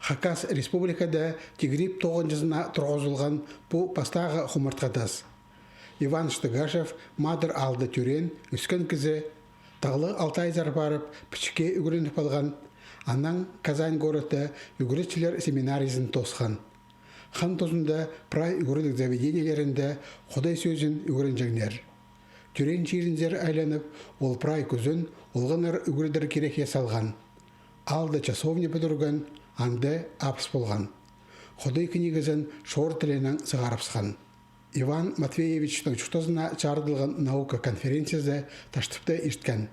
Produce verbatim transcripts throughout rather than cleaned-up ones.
Хакас Республикада тигіріп тоғынҷызына турғызылған пу пастағы хумартхы тас. Иван Штыгашев мадыр аалда тӧреен, ӧскен кізі, Тағлығ Алтайзар парып, пічікке ӱгреніп алған, анаң Казань городта ӱгретчілер семинаризін тоосхан. Хан тузында прай ӱгредіг заведениелерінде худай сӧзін ӱгренҷеңнер. Тӧреен чирінзер айланып, ол прай кӱзін олғаннар ӱгредер кирекке салған. Аалда часовня пӱдірген, анда абыс полған. Худай книгазын шор тілінең сығарыбысхан. Иван Матвеевичтің чуртазына чарыдылған наука конференциязы Таштыпта ирткен.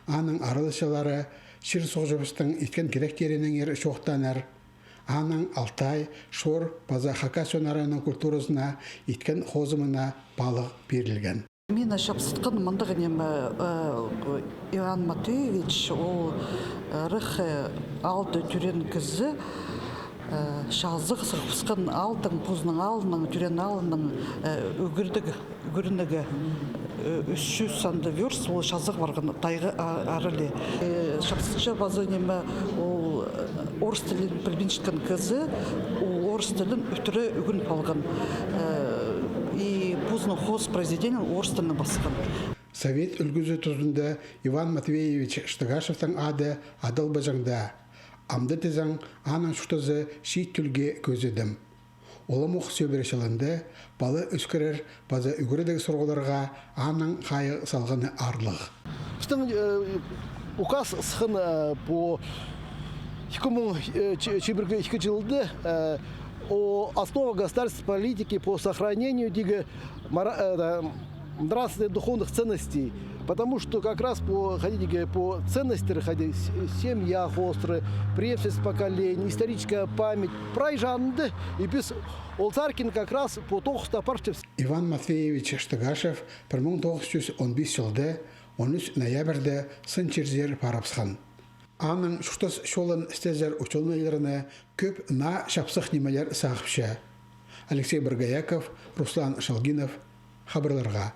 Аның араласчылары чир-суғҷыбыстың иткен киректерінеңер чоохтааннар. Аның Алтай, Шор паза Хакас чоннарының культуразына иткен хозымына паалағ пирілген. Мині чапсытхан мындағ ниме, э, Иван Матвеевич, ол, э, ырах, э, аалда тӧреен кізі, э, чазағ сығыбысхан аалдаң, позының аалынаң, тӧреен аалынаң, э, ӱгредіг, ӱгренерге, э, ӱс чӱс анда верст, ол чазағ парған тайға, а, аралай. Э, чапсытча паза ниме, ол, э, орыс тілін пілбинчеткен кізі, ол орыс тілін ӱтіре ӱгреніп алған. Э, и позының хоос произведениин орыс тілінең пасхан. Совет ӱлгӱзі тузында Иван Матвеевич Штыгашевтің ады адалбаҷаң даа. Амды тізең, аның чуртазы чиит тӧлге кӧзідім. Уламох сӧбіре чылында пала ӧскірер паза ӱгредіг сурығларға аның хайығ салғаны аарлығ. Пістің, э, указ сыххан, э, по ікі муң, э, чи-, чибіргі ікі чылда, э, о основах государственной политики по сохранению диге мора-, э, да, нравственных духовных ценностей. Потому что как раз по, хайди, по ценностям, хайди, с-, семья хоостыра, преемственность поколений, историческая память. Прай чанында, и піс ол Царкин как раз по тоғысха апарчабыс. Иван Матвеевич Штыгашев пір муң тоғыс чӱс он пис чылда он ӱс ноябрьда сын чирзер парыбысхан. Аның чуртас чолын істезер учёныйларны кӧп наа чапсых нимелер сағыпча. Алексей Боргояков, Руслан Шалгинов, хабарларға.